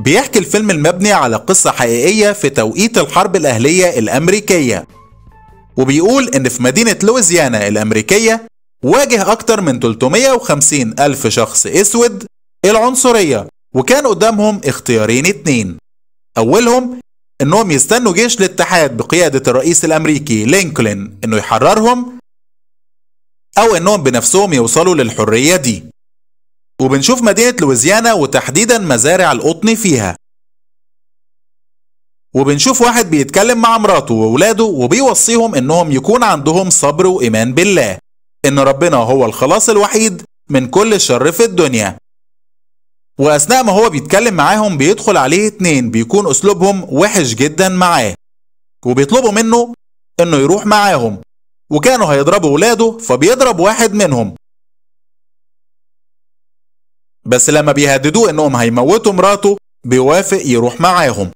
بيحكي الفيلم المبني على قصة حقيقية في توقيت الحرب الأهلية الأمريكية، وبيقول إن في مدينة لويزيانا الأمريكية واجه أكتر من 350 ألف شخص أسود العنصرية، وكان قدامهم اختيارين اتنين. أولهم إنهم يستنوا جيش الاتحاد بقيادة الرئيس الأمريكي لينكولن إنه يحررهم، أو إنهم بنفسهم يوصلوا للحرية دي. وبنشوف مدينة لويزيانا وتحديدا مزارع القطن فيها، وبنشوف واحد بيتكلم مع مراته وولاده وبيوصيهم إنهم يكون عندهم صبر وإيمان بالله، إن ربنا هو الخلاص الوحيد من كل شر في الدنيا. وأثناء ما هو بيتكلم معاهم بيدخل عليه اتنين بيكون أسلوبهم وحش جدا معاه، وبيطلبوا منه إنه يروح معاهم، وكانوا هيضربوا ولاده فبيضرب واحد منهم، بس لما بيهددوه إنهم هيموتوا مراته بيوافق يروح معاهم.